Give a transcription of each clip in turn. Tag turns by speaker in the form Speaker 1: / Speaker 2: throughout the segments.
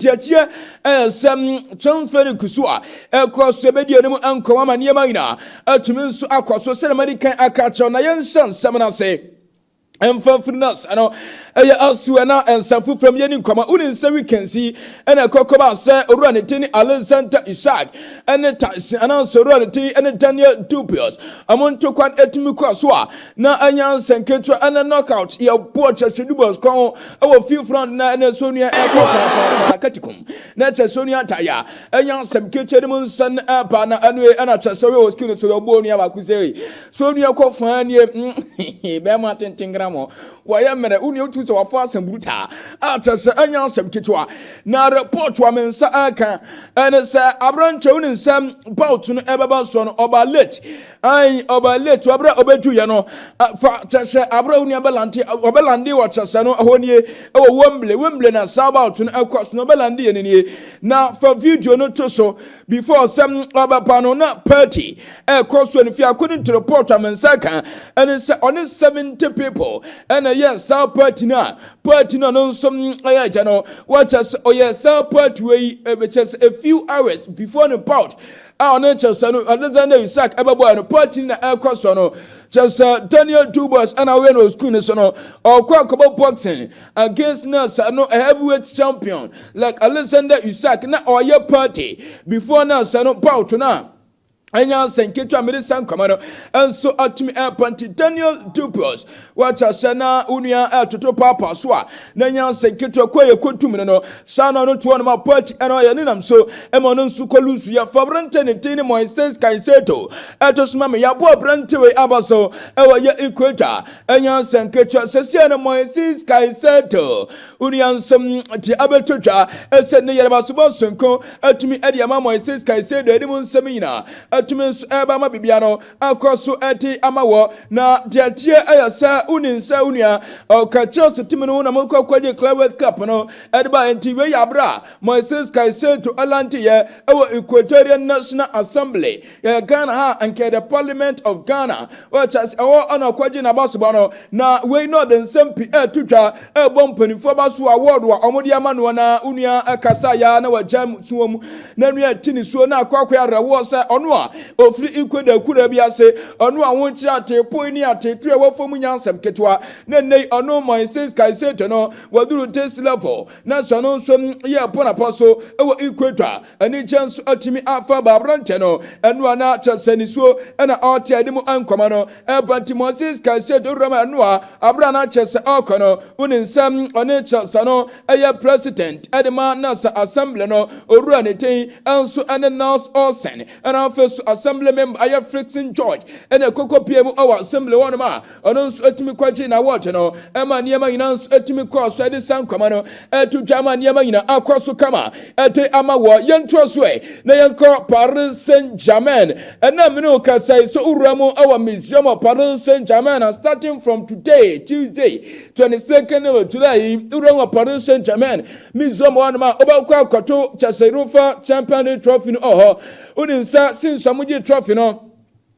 Speaker 1: Deɛ teɛ ɛyɛ sɛ transfer no kusu a ɛkɔ so, ɛbɛdi anim nkɔmɔ ama nneɛma nyinaa atumi nso akɔ so sɛdeɛ madi kan aka kyerɛw. Na yɛnhyɛ nsɛm no ase ɛmfa mfiri no asa no ɛyɛ asew na nsa foforɔ mu yɛni nkɔmɔ. Wone nsa weekends yi ɛna ɛkɔkɔba sɛ owura ne ti ne Alexander Isak ɛne Tyson anaasɛ owura ne ti ɛne Daniel Dubois, ɔmo ntokwan ɛtumi kɔ so a na ɛnya nsɛnketewa ɛne knockout yɛbɔ kyerɛkyerɛ Dubois kɔn ho ɛwɔ fifth round na ɛne so nua ɛkɔ fanfanfa katikum na kyerɛ sɛ onua ataya ɛnya nsɛm ketewa no mu nsɛn ɛba na ɛno ɛna kyerɛ sɛ ɔyɛ wɔ skin so yɛbɔ onua baako sɛ so onua kɔ faa nie bɛrima tenten gram wɔyɛ mmerɛ wonua wotu sɛ wafa asɛm brutaa a kyerɛ sɛ ɛnya asɛm ketewa. Na report wa me nsa aka ɛne sɛ aberanteɛ wo ne nsɛm bout no ɛbɛba soɔ no, ɔba late ai, ɔba late. Wabrɛ ɔbɛduyɛ no fa kyerɛ sɛ aberɛ wo nua bɛland, ɔbɛland wɔ kyerɛ sɛ no ɛhɔ nie ɛwɔ Wembley. Wembley na saa bout no ɛkɔ so no, ɔbɛland yɛ no nie. Na fa video no to so before sɛm ɔbɛpa no na party ɛkɔ so no fi. According to report a me nsa ka ɛne sɛ ɔne 70 people ɛna ɛyɛ saa party no a party no no nso ɛyɛ agya no wɔkyɛ sɛ ɔyɛ saa party wei ɛbɛkyɛ sɛ a few hours before the bout a ɔne kyɛ sɛ no Alexander Isak ɛbɛbɔ no party na ɛkɔ so no. Kyɛ sɛ Daniel Dubois ɛna ɔyɛ no school no so no, ɔkɔ akɔbɔ boxing against na no a heavyweight champion like Alexander Isak na ɔyɛ party before na sɛ no bout no a ɛnya nsɛnketewa mede sa nkɔmɔ no nso atumi ɛpa. Nti Daniel Dubois wakyɛ sɛ na wo nua ɛtoto paapa so a na nya nsɛnketewa kɔ yɛ kɔtum no saa na ɔno toɔ no ma party ɛna ɔyɛ ne nam so ɛma ɔno nso kɔ lose. Yɛ fa aberante ne din ne Moises Caicedo ɛto so ma me. Yɛaboa aberante wei aba so ɛwɔ yɛ Equator. Ɛnya nsɛnketewa sɛsia no Moises Caicedo wo nua nsɛm te abɛtɔ twa ɛsɛ ne yɛrɛbasobɔ sonko atumi ɛde ama Moises Caicedo anim nsɛm nyinaa atumi nso ɛba ama bibia no akɔ so ɛte ama wɔ. Na deɛ tie ɛyɛ sɛ woni nsa wo nua ɔka Chelsea team no na mokɔ kɔgye Club Cup no ɛde ba. Nti wei yɛ abere a Moises Caicedo ɛlandeyɛ ɛwɔ Equatorial National Assembly, yɛ Ghana ha nkɛ the Parliament of Ghana. Wɔkyɛ sɛ ɛwɔ ɛna ɔkɔgye n'abasobɔ no. Na wei no ɔde nsɛm pi ɛɛto twa ɛɛbɔ mpanimfoɔ ba so award a wɔde ama no. Na wo nua ɛkasa ya na wɔgya suo mu na nua ti ne suo na akɔ akɔ awerɛwoɔ sɛ ɔno a ofiri Ecuador kura bi ase, ɔno a wɔnkyerɛ ateepo ne ateeto a ɛwɔ fam nyansɛm ketewa na nne ɔno Moises Caicedo no wɔduru this level na sɛ ɔno nso yɛ pɔnapɔ so ɛwɔ Ecuador. Anigye nso atumi afa baaberanteɛ no ɛno a na kyerɛ sɛ nisuo ɛna ɔte anim nkɔmɔ no ɛba. Nti Moises Caicedo wura mu ɛno a abere a na kyerɛ sɛ ɔkɔ no wo ne nsɛm ɔne kyerɛ sɛ no ɛyɛ president ɛde ma nasa assembly no, owura ne din ɛnso ɛne Nels Olsen, ɛna afei so assembly member ayɛ Frickson George ɛna ɛkɔkɔ pie mu ɛwɔ assembly hɔnom a ɔno nso atumi kɔgye na wɔɔkye no ɛma nneɛma nyinaa nso atumi kɔɔ so ɛde sa nkɔmɔ no ɛto dwa ama nneɛma nyinaa akɔ so kama ɛde ama wɔ. Yɛntoa so ɛ na yɛnkɔ Paris Saint Germain. Ɛna mene wo kasa yi sɛ wowura mu ɛwɔ museum of Paris Saint Germain, starting from today, Tuesday 22nd of July yi, wowura mu wɔ Paris Saint Germain museum hɔnom a wobɛkɔ akɔto kyɛsɛ UEFA Champion League trophy no ɔhɔ. Wode nsa since ɔmo gye trophy no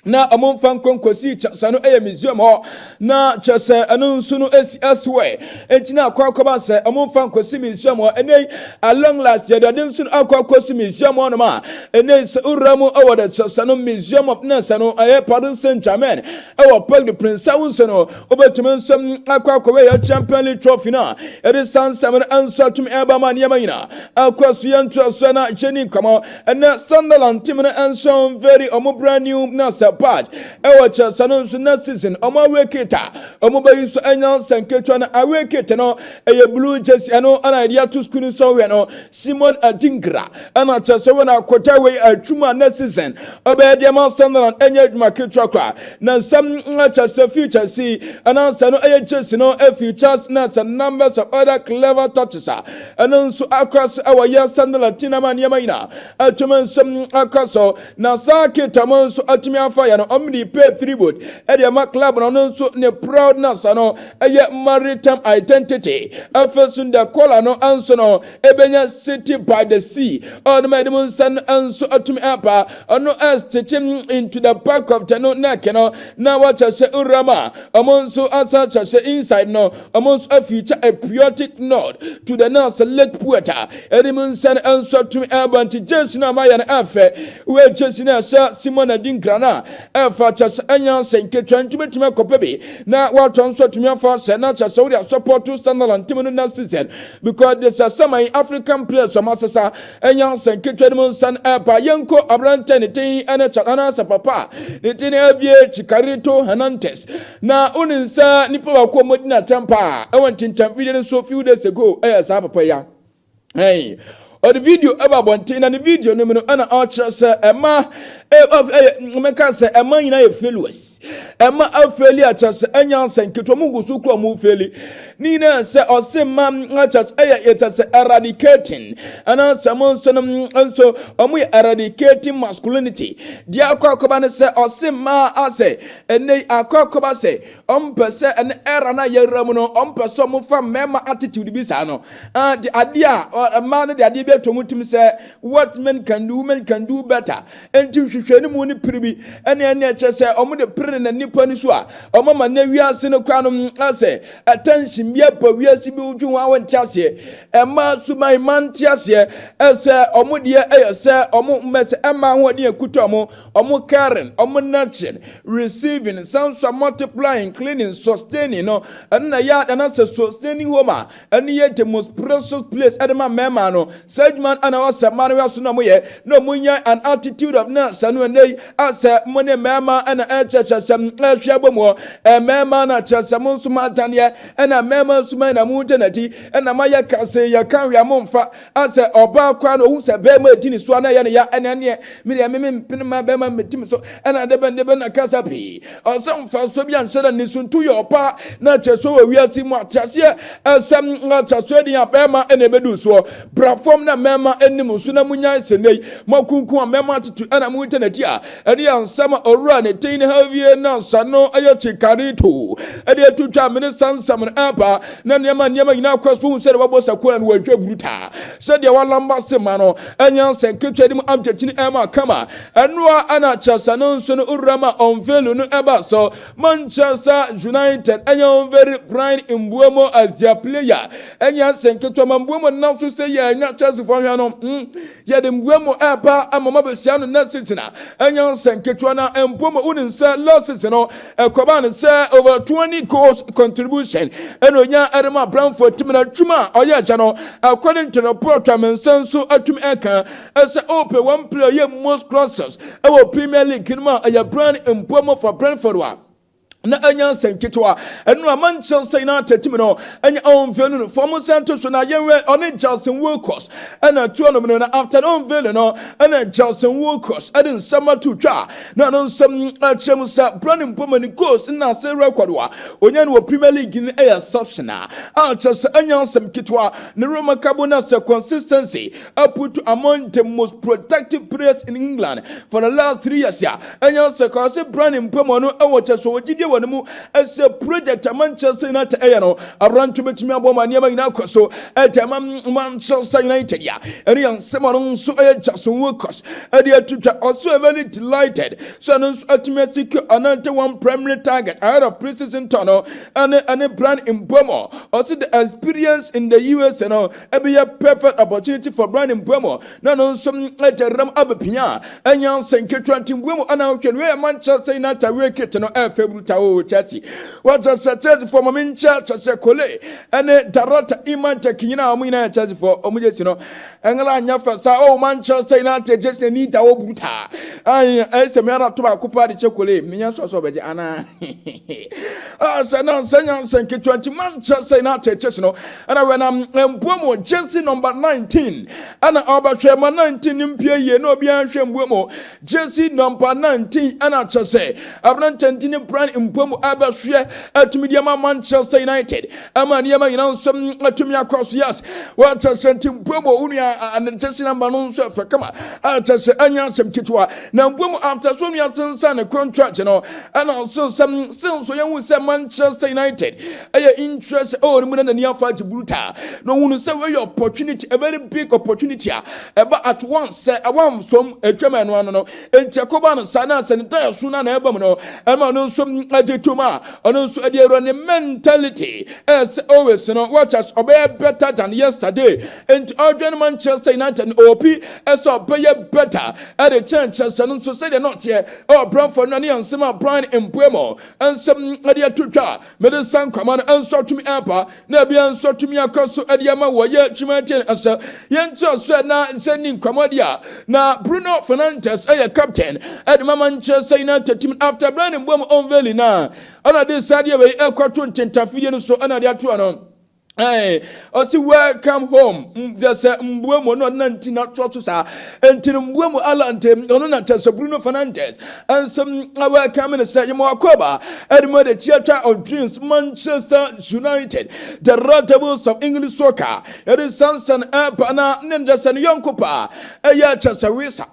Speaker 1: na ɔmo mfa nkonkosi kyɛsɛ no ɛyɛ museum hɔ na kyɛsɛ ɛno nso no esi elsewhere. Eti na akɔ akɔba sɛ ɔmo mfa nkosi museum hɔ. Ɛnɛ at long last yɛde ɔde nso no akɔ akɔsi museum hɔ nom a ɛnɛ sɛ wura mu ɛwɔ de kyɛsɛ no museum of nɛsɛ no ɛyɛ Paris Saint Germain ɛwɔ Parc de Prince nso no, wobɛtumi nso akɔ akɔwɛ yɛ Champion League trophy no a ɛde sansɛm no nso atumi ɛba ma nneɛma nyinaa akɔ so. Yɛntoa so na kyɛ nkɔmɔ. Ɛnɛ Sunderland team no nso very ɔmo brand new na sɛ badge ɛwɔ kyerɛsɛ no nso next season ɔmo away kit a ɔmo bɛyi nso ɛnya nsɛnketewa no, away kit no ɛyɛ blue jersey. Ɛno ɛna yɛde ato sukuu no so wɛ no Simon Adingra ɛna kyerɛsɛ wɔn akɔgya wei adwuma next season ɔbɛyɛ deɛ ma Sunderland ɛnyɛ adwuma ketewa koraa. Na nsɛm kyerɛsɛ future si ɛna nsɛ no ɛyɛ jersey no features na sɛ numbers of other clever touches a ɛno nso akɔ so ɛwɔ yɛ Sunderland team ama nneɛma nyinaa atumi nsɛm akɔ so. Na saa kit mo nso atumi afa Ɔyɛ no ɔmo de pay tribute ɛde ama club no. Ɔno nso ne proudness no ɛyɛ maritime identity. Afei so the color no nso no ɛbɛnya city by the sea. Ɔno ma yɛde mu nsa no nso atumi apa ɔno ɛstitch into the back of the no neck no, na wakyɛ sɛ nwuram a ɔmo nso asa kyɛ sɛ inside no ɔmo nso afeature a poetic nod to the Nurse Lake Poeta. Ɛde mu nsa no nso atumi ɛba. Nti jersey no a mayɛ no ɛfɛ wei, jersey no ɛhyɛ Simon Adinkra no a ɛfa kyɛ sɛ ɛnya sɛ nketewa ntumi tumi akɔpɛ bi na watɔ nso atumi afa sɛ na kyɛ sɛ wode asupport Sunderland team no next season, because de sɛ sɛman African players ɔmo asesa ɛnya sɛ nketewa no mu nsa no ɛba. Yɛnkɔ aberantɛ ne ten ɛne kyɛ anaasɛ papa ne ten avie Chicarito Hernandez. Na wone nsa nipa baako a ɔmɔdi n'atɛm paa ɛwɔ ntintam video no so few days ago ɛyɛ saa papa yi a ɛn ɔde video ɛba abɔnten. Na ne video no mu no, ɛna ɔkyerɛ sɛ ɛma ɛyɛ mmɛka sɛ ɛma nyinaa yɛ failures, ɛma afail akyerɛ sɛ ɛnya nsɛ nketewa mu gu so kura mu fail ne nyinaa, sɛ ɔse ma akyerɛ sɛ ɛyɛ yɛkyerɛ sɛ eradicating anaasɛ mo nso no nso ɔmo yɛ eradicating masculinity. Deɛ akɔ akɔba no sɛ ɔse ma asɛ ɛnɛ akɔ akɔba sɛ ɔmpɛ sɛ ɛne era no a yɛwura mu no, ɔmpɛ sɛ ɔmofa mmarima attitude bi saa no de adeɛ a mmaa no de adeɛ bi ato mu tim sɛ what men can do, women can do better. Enti hwehwɛ no mu no pere bi ɛne ɛkyerɛ sɛ ɔmo de pere na nipa no so a ɔmo ma na wiase no kora no asɛ attention bi aba wiase bi wotwi ho a wɔnte aseɛ. Ɛma suman ma nte aseɛ ɛsɛ ɔmo deɛ ɛyɛ sɛ ɔmo mmɛsɛ ɛma ahoɔden ekuta ɔmo, ɔmo caring, ɔmo nurturing, receiving, sanso multiplying, cleaning, sustaining no. Ɛno na yɛ anaasɛ sustaining home a ɛno yɛ the most precious place ɛde ma mmarima no. Saa adwuma no ɛna wɔsɛ mmaa no yɛ so na ɔmo yɛ na ɔmo nya an attitude of nurse no. Ɛnɛ yi asɛ mo ne mmarima ɛna ɛkyɛkyɛkyɛ ɛhwɛ abɔ mu hɔ, mmarima na kyerɛ sɛ mo nso mo ataneɛ, ɛna mmarima nso mo na mo gyina n'akyi, ɛna mo ayɛ kase yɛ ka wia mo nfa asɛ ɔbaa koraa na ohun sɛ bɛrima edi ne so ana yɛ ne ya. Ɛna ɛneɛ mi deɛ mi mpene ma bɛrima mi ti mi so, ɛna debɛn debɛn na kasa pii ɔsɛ nfa so bi anhyɛ dɛ ne so ntu yɛ ɔbaa na kyerɛ so wɔ wiase mu akyɛseɛ ɛsɛm akyɛseɛ de a bɛrima ɛna ebedu soɔ bra fam na mmarima anim so na mo nya nsɛnɛ yi mo akunkun a mmarima atutu ɛna mo gyina n'akyi a ɛne yɛ nsɛm a owura ne ten ne Javier na nsa no ɛyɛ Chikarito ɛde atutwa mene sansam no ɛba na nneɛma nyinaa kɔ so. Hu sɛdeɛ wɔbɔ sakura no wɔatwa buruta sɛdeɛ walamba se ma no ɛnya nsɛ nketewa de mu amkyɛkyini ɛma kama. Ɛnoa ɛna kyerɛsɛ no nso no owura ma unveil no ɛba so. Manchester United ɛnyɛ unveil Bryan Mbeumo as their player. Ɛnya nsɛ nketewa ma Mbeumo nam so sɛ yɛ ɛnya Chelsea fɔ hwɛ no yɛde Mbeumo ɛba ama ma bɛsia no next season a ɛnya nsɛ nketewa. Na Mbeumo wonim sɛ last season no ɛkɔba no sɛ over 20 goals contribution ɛna onya ɛde ma Brentford team. Na adwuma a ɔyɛ akyɛ no, according to report a me nsa nso atumi ɛka ɛsɛ ɔpɛ one player yɛ most crosses ɛwɔ Premier League no mu a ɛyɛ Bryan Mbeumo for Brentford a na anya nsɛm ketewa. Ɛno a Manchester United team no ɛnya unveil no fɔm nsa to so na yɛnwɛ ɔne Justin Wilcox ɛna tuo no no. Na after the unveil no, ɛna Justin Wilcox ɛde nsɛm ato twa na no nsɛm akyerɛ mu sɛ Bryan Mbeumo ne goals na ase record a onya no wɔ Premier League no ɛyɛ exceptional a kyerɛ sɛ anya nsɛm ketewa. Ne remarkable na sɛ consistency put among the most productive players in England for the last 3 years a ɛnya sɛ kɔ sɛ Bryan Mbeumo no ɛwɔ kyɛ sɛ wɔgyidie wɔ ne mu ɛsɛ project a Manchester United ɛyɛ no, aberanto bɛtumi aboa ma nneɛma nyinaa kɔ so ɛtɛ ma Manchester United a ɛne yɛn nsɛm a no nso ɛyɛ Jason Wilcox ɛde atwitwa. Ɔso very delighted so ɛno nso atumi asecure anante one primary target ahead of pre-season tour no ɛne Bryan Mbeumo. Ɔso the experience in the US no ɛbɛyɛ perfect opportunity for Bryan Mbeumo na no nso ɛkyɛ ram abɛpia a ɛnya nsɛn ketewa. Nti Mbeumo ɛna ahwɛ no wɛyɛ Manchester United wɛ kit no ɛfɛ bruta o Chelsea wɔkyɛ sɛ Chelsea fɔ mɔmi nkyɛ kyɛ sɛ Kole ɛne Darota Iman Kyɛ nyinaa ɔmo nyinaa yɛ Chelsea fɔ. Ɔmo gye si no ɛngala anya fɛ saa o. Manchester United gye si ni da wɔ bruta ayi ɛsɛ mi ara to baako pa de kyɛ Kole minya sɔsɔ bɛgye ana. A sɛ na nsɛ nyansa nketewa nti Manchester United kyesi no ɛna wɛnam Mbuemo jersey number 19 ɛna ɔbɛhwɛ ma 19 no mpie yie na obiara nhwɛ Mbuemo jersey number 19, ɛna kyɛ sɛ aberantɛ nti ne Bryan Mbuemo ɛbɛhwɛ atumi de ama Manchester United ɛma nneɛma nyinaa nso atumi akɔ so. Yes, wɔkyɛ sɛ nti Mbuemo wo nua ne jersey number no nso ɛfɛ kama a kyɛ sɛ ɛnyɛ asɛm ketewa. Na Mbuemo after so nua sensan ne contract no, ɛna nso nsɛm se nso yɛhu sɛ Manchester United ɛyɛ interest ɛwɔ ne mu na n'ani afa agye brutal na ohunu sɛ wɔyɛ opportunity, a very big opportunity a ɛba at once sɛ ɛwɔ nsom atwam ɛno ano no. Nti ɛkɔba no saa na sɛ ne da so na na ɛba mu no, ɛma no nso agye tom a ɔno nso ɛde awura ne mentality ɛyɛ sɛ always no wɔkyɛ ɔbɛyɛ better than yesterday. Nti ɔdwene Manchester United no ɔpi ɛsɛ ɔbɛyɛ better ɛde kyɛn kyerɛ no nso sɛdeɛ na ɔteɛ ɛwɔ Brentford no. Ne yɛn nsɛm a Bryan Mbuemo nsɛm ɛde ato twa mede san kwama no nso atumi ɛpa na ebia nso atumi akɔ so ɛde ama wɔyɛ dwumadie no. Ɛsɛ yɛnkyerɛ so na sɛ ni nkɔmmɔ deɛ a na Bruno Fernandes ɛyɛ captain ɛde ma Manchester United team. After Bryan Mbuemo unveiling na ɛna de saa deɛ wei ɛkɔto ntentafidie no so ɛna de ato no. Ɔsi "Welcome home." Deɛ sɛ Mbuemo no ɔde nanti na toa so saa nti no Mbuemo alante ɔno na kyɛ sɛ Bruno Fernandes nsɛm welcome no sɛ yɛmɔ akɔba ɛde mu de Theatre of Dreams, Manchester United, the Red Devils of English soccer. Yɛde sansan ɛba na ne deɛ sɛ ne yɔnko paa ɛyɛ kyɛ sɛ Wisa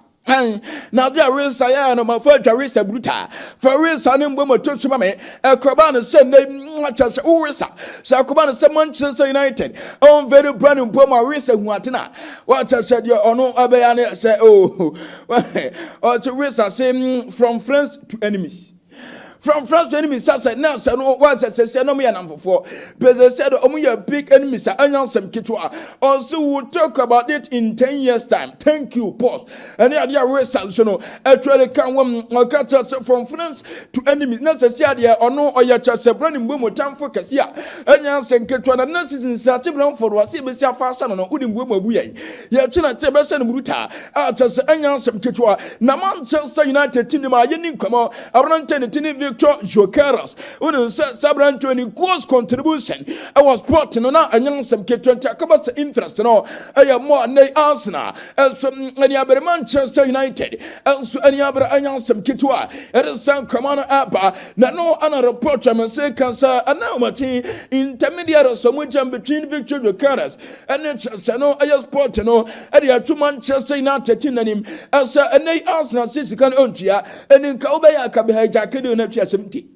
Speaker 1: na ade a Wisa yɛ no ma fa atwa Wisa bruta fa Wisa ne mbɔ moto so ma me. Ɛkɔba no sɛ nnɛ akyɛ sɛ wo Wisa sɛ ɛkɔba no sɛ Manchester United ɔmfɛre bra ne mpo ma Wisa hu atena wakyɛ sɛ deɛ ɔno ɛbɛyɛ ne sɛ o ɔsɛ Wisa sɛ "From friends to enemies, from friends to enemies." Sɛ na sɛ no wa sɛ na ɔmo yɛ namfofoɔ pɛsɛ sɛ de ɔmo yɛ big enemies a ɛnya nsɛm ketewa. Ɔnso "We talk about it in 10 years time. Thank you, boss." Ɛne adeɛ a Wisa nso no ɛtwa de ka wɔm ɔka kyerɛ sɛ from friends to enemies na sɛ adeɛ ɔno ɔyɛ kyerɛ sɛ brɛ ne Mbuemo tamfo kɛse a ɛnya nsɛm ketewa. Na season sɛ ate Brentford wɔ sɛ ebesi afa asa no, wode Mbuemo abu yɛn yɛkyi na sɛ ɛbɛhyɛ no muruta a kyerɛ sɛ ɛnya nsɛm ketewa. Na Manchester United team no ma yɛni nkɔmɔ aberante ne ti ne Victor Gyokeres. Wonim sɛ saa aberante ne goals contribution ɛwɔ sport no na ɛnyɛ nsɛm ketewa, nti akɔba sɛ interest no ɛyɛ mɔ ne Arsenal ɛnso ɛne abere Manchester United ɛnso ɛne abere ɛnyɛ nsɛm ketewa. Ɛde sɛ nkɔmɔ no ɛba na no ana report a mɛsɛ ka sɛ ɛna ɔmakye intermediate sɛ mo gyam between Victor Gyokeres ɛne kyerɛkyerɛ no ɛyɛ sport no ɛde ato Manchester United team n'anim ɛsɛ ɛnɛ Arsenal sɛ sika no ɔntua ɛne nka wobɛyɛ akabe ha gya akede no atua 70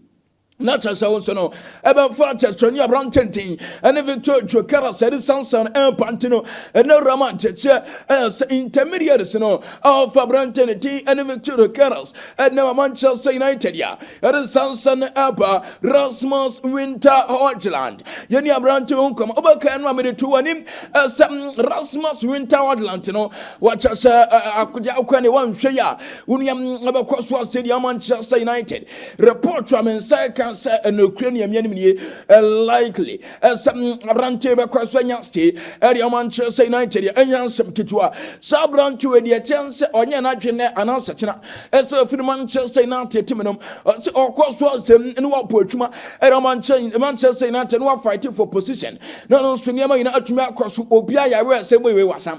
Speaker 1: na kyerɛ sɛ wo nso no ɛbɛmfa kyerɛkyerɛ ne aberantenten ɛne Victor Gyokeres ɛde sansan ɛmpa nti no ɛne wurama nkyɛkyɛ ɛyɛ sɛ intermediaries no a ɔfa aberante ne din ɛne Victor Gyokeres ɛne ma Manchester United a ɛde sansan ɛba. Rasmus Winter Hojland, yɛne aberante ho nkɔmmɔ wobɛkae no a mede to w'anim ɛsɛ Rasmus Winter Hojland no wɔkyɛ sɛ akodeɛ akɔ ne wanhwɛ yi a wonuam ɛbɛkɔ so asɛdeɛ Manchester United. Report a me nsa ka sɛ ɛnokura ne ɛmianim nie, likely ɛsɛ aberante bɛkɔ so anya stay ɛdeɛ Manchester United ɛnya nsɛm ketewa. Saa aberante wɔ deɛ kyɛn sɛ ɔnyɛ n'adwene anaasɛ kyena ɛsɛ afiri Manchester United team no sɛ ɔkɔ so asɛm ne wapɔ adwuma ɛdeɛ Manchester United ne wafight for position na ɔno nso nneɛma nyinaa atumi akɔ so. Obiara yɛawerɛ sɛ bɔ iwe wasam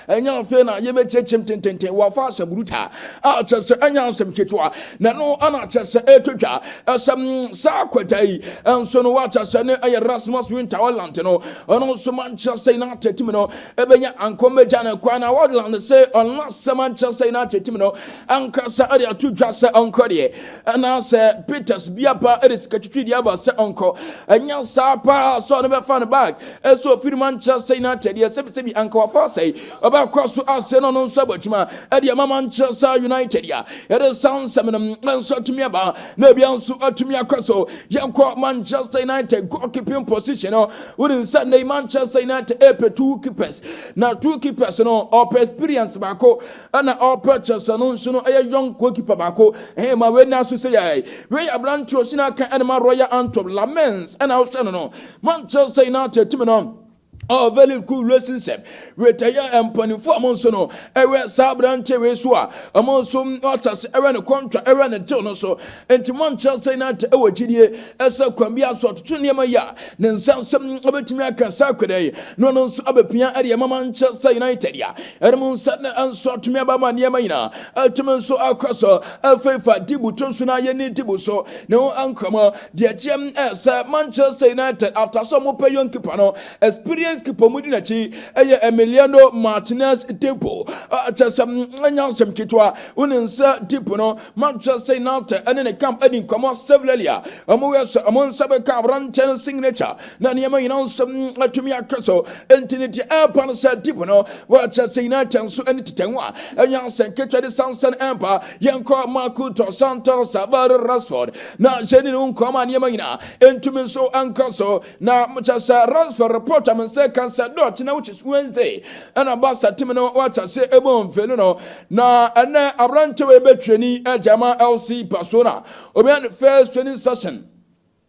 Speaker 1: ɛnyɛ afei na yɛbɛkyerɛkyerɛm tententen wafa asɛ bruta a kyerɛ sɛ ɛnya nsɛm ketewa. Na no ana kyerɛ sɛ ɛtɔ dwa ɛsɛ saa akwata yi nso no wakyɛ sɛ ne ɛyɛ Rasmus Winter Hojlund no ɔno nso Manchester United team no ɛbɛnya ankɔmmɛgya no kwan na Hojlund sɛ ɔno sɛ Manchester United team no ankasa ɛde ato dwa sɛ ɔnkɔ deɛ ɛna sɛ Peters bi aba ɛde sika twitwi deɛ aba sɛ ɔnkɔ ɛnya saa paa sɛ ɔno bɛfa no bag ɛsɛ ofiri Manchester United deɛ sɛbisɛbi anka wafa asɛe ɔbɛkɔ so asɛ no ɔno nso abɔ adwuma ɛde ama Manchester United a yɛde saa nsɛm no nso atumi aba na ebia nso atumi akɔ so. Yɛnkɔ Manchester United goalkeeping position no. Wode nsa nnɛ Manchester United ɛpɛ two keepers, na two keepers no ɔpɛ experience baako ɛna ɔpɛ kyerɛsɛ no nso no ɛyɛ young goalkeeper baako. Ɛhɛn ma wei na so sɛ yɛ wei aberante osi na aka ɛne ma Royal Antwerp Lamens ɛna ɔhwɛ no Manchester United team no. Oh, very cool relationship Wetɛyɛ mpanimfoɔ a wɔn nso no ɛwɛ saa aberanteɛ wei so a wɔn nso wɔakyɛ sɛ ɛwɛ ne kɔntra, ɛwɛ ne deal no so. Nti Manchester United ɛwɔ gyidie ɛsɛ kwan bi aso ɔtoto nneɛma yi a ne nsa nsɛm ɛbɛtumi aka saa akwadaa yi na ɔno nso abɛpia ɛde ɛma Manchester United a ɛde mu nsa ne nso atumi aba ma nneɛma nyinaa atumi nso akɔ so. Afei fa Dibu to so na yɛni Dibu so ne ho nkɔmmɔ. Deɛ kyɛm ɛsɛ Manchester United, after sɛ ɔmo pɛ young keeper no, experience keeper mu di n'akyi ɛyɛ Emiliano Martinez Dibu. Kyɛ sɛ ɛnya asɛm ketewa wo ne nsa Dibu no, Manchester United ɛne ne camp adi nkɔmmɔ severally a ɔmo yɛ sɛ ɔmo nsa bɛka aberanteɛ no signature na nneɛma nyinaa nso atumi aka so. Nti ne deɛ ɛɛpa no sɛ Dibu no, Manchester United nso ɛne tetɛ ho a ɛnya asɛm ketewa de sansan ɛmpa. Yɛnkɔ Marco dos Santos Alvaro Rashford na hyɛ ne ho nkɔmmɔ a nneɛma nyinaa ntumi nso nkɔ so. Na kyɛ sɛ Rashford report a me nsa ka sɛ dɔɔkye na which is Wednesday ɛna Barca team no wakyɛ sɛ ɛbɔ mfelu no na ɛnɛ aberante wei bɛtwerɛni ɛde ama FC Barcelona. Obɛnya ne first training session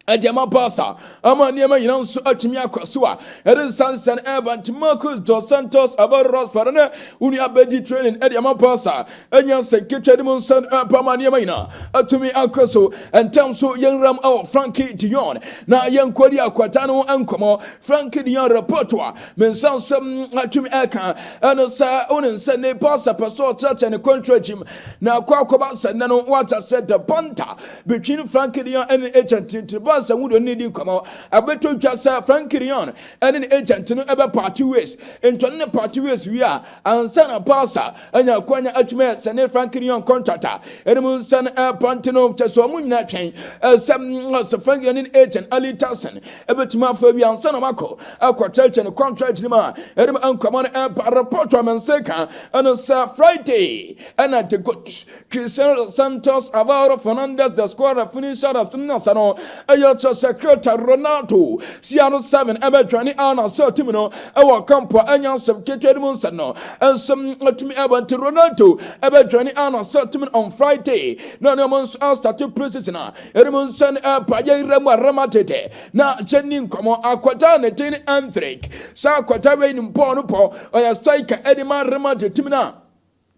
Speaker 1: ɛde ama Barca ama nneɛma nyinaa nso atumi akɔ so a ɛde nsansan ɛba. Nti Marcos dos Santos Alvaro Rashford ne wo nua bɛgye training ɛde ama Barca, ɛnya nsɛ nketewa de mu nsa ɛpa ma nneɛma nyinaa atumi akɔ so. Ntɛm so yɛnwuram ɛwɔ Frenkie de Jong na yɛnkɔdi akwata no ho nkɔmmɔ. Frenkie de Jong report a me nsa nso atumi ɛka ɛno sɛ wo ne nsɛ ne Barca pɛ so ɔkyerɛkyerɛ ne contract mu na akɔ akɔba sɛ nnɛ no wakyɛ sɛ the banter between Frenkie de Jong ɛne agent nti Barca wudo ne di nkɔmmɔ. Ɛbɛtɔ twa sɛ Frenkie de Jong ɛne ne agent no ɛbɛ part ways. Ntɔne ne part ways wie a, ansa na Barca anya akwanya atumi sɛ ne Frenkie de Jong contract a ɛne mu nsa no ɛpante no kyɛ sɛ ɔmo nyinaa twɛn ɛsɛ sɛ Frenkie ne ne agent Ali Tassin ɛbɛtumi afa wie ansa na makɔ akɔkyerɛkyerɛ ne contract no mu a ɛde mu nkɔmmɔ no ɛba. Report a me nsa ka ɛno sɛ Friday ɛna the GOAT Cristiano Santos Alvaro Fernandez, the scorer, finisher of nasa no ɛyɛ kyɛ sɛ Cristiano Ronaldo CR7 ɛbɛtwane ana sɛ team no ɛwɔ camp a ɛnya nsɛm ketewa no mu nsɛm no ɛnsɛm atumi ɛbɛ. Nti Ronaldo ɛbɛtwane ana sɛ team no on Friday na ne ɔmo nso asate pre-season a ɛde mu nsɛm ɛpa. Yɛyerɛ mu arama tete na hyɛ ni nkɔmmɔ. Akwadaa ne din Endrick, saa akwadaa wei ne mpɔɔ no pɔ ɔyɛ striker ɛde ma Real Madrid team no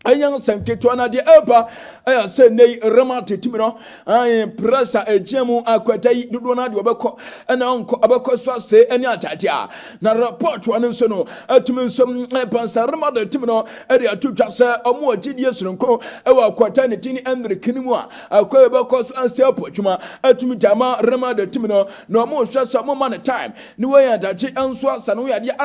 Speaker 1: a ɛyɛ nsɛm ketewa. Na deɛ ɛba ɛyɛ sɛ nne yi Real Madrid team no ayi pressure egyina mu. Akwata yi dodoɔ no adeɛ ɔbɛkɔ ɛna ɔnkɔ ɔbɛkɔ so ase ɛne atade a na report no nso no ɛtumi nso ɛpansa. Real Madrid team no ɛde ato dwa sɛ ɔmo wɔ gyidie soronko ɛwɔ akwata ne ti ne Endrick no mu a akɔ ɛbɛkɔ so ase apɔ adwuma ɛtumi gyama Real Madrid team no na ɔmo hwɛ sɛ ɔmo ma ne time ne wɔyɛ adagye nso asa no wɔyɛ adeɛ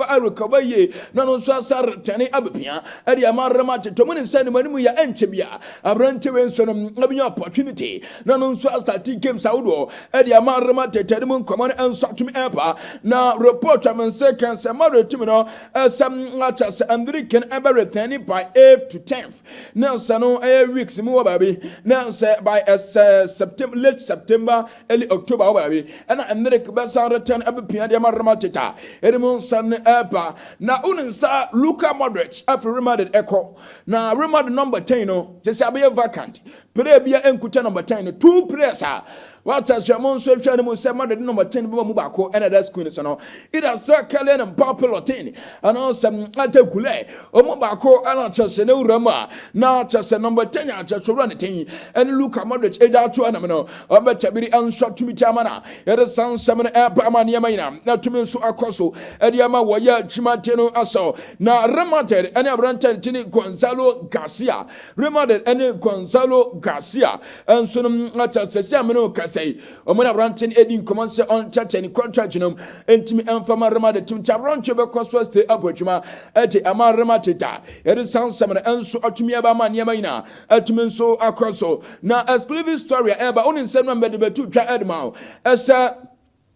Speaker 1: arekɔba yie na no nso asa retɛne abɛpia ɛde ama Real Madrid. Tɔmu ne nsa ne mu anim yɛ ɛnkyɛ bia aberante wei nso no abɛnya opportunity na no nso asate games ahodoɔ ɛde ama Real Madrid. Ne mu nkɔmmɔ no nso atumi ɛpa na report a me nsa kan sɛ Madrid team no ɛsɛm akyɛ sɛ Endrick no ɛbɛ return by 8th to 10th na sɛ no ɛyɛ weeks mu wɔ baabi na sɛ by ɛsɛ September, late September, early October wɔ baabi ɛna Endrick bɛsan return ɛbɛpia deɛ ama Real Madrid a ɛde mu nsa no ɛba. Na wo ne nsa Luka Modric afiri Real Madrid ɛkɔ na Real Madrid number 10 no kyɛ sɛ abɛyɛ vacant. Player bia nkuta number 10 no, two players a wata sɛ mo nso hwɛ no mu sɛ Madrid number 10 bɛma mu baako ɛna ɛda screen so no, either sɛ Kylian Mbappe Lottin anaasɛ Arda Güler. Ɔmo baako ɛna kyɛ sɛ ne wura mu a na kyɛ sɛ number 10 a kyɛ sɛ owura ne ten ɛne Luka Modric ɛgya ato ɛnam no ɔbɛkyɛ nso atumi kyɛ ama na yɛde san nsɛm no ɛba ama nneɛma nyinaa na tumi nso akɔ so ɛde ama wɔyɛ adwumate no asɔ. Na Real Madrid ɛne aberante tini Gonzalo Garcia, Real Madrid ɛne Gonzalo Garcia nso no akyɛ sɛ sɛ amene kasa yi ɔmo ne aberante no edi nkɔmɔ sɛ ɔnkyɛkyɛ ne contract no ntumi ɛmfa ma Real Madrid team. Nti aberante bɛkɔ so stay abɔ adwuma ɛde ama Real Madrid a yɛde san nsɛm no nso atumi ɛba ama nneɛma nyinaa atumi nso akɔ so. Na exclusive story a ɛba wo ne nsɛm no mbɛde bɛtu twa ɛde ma wo ɛsɛ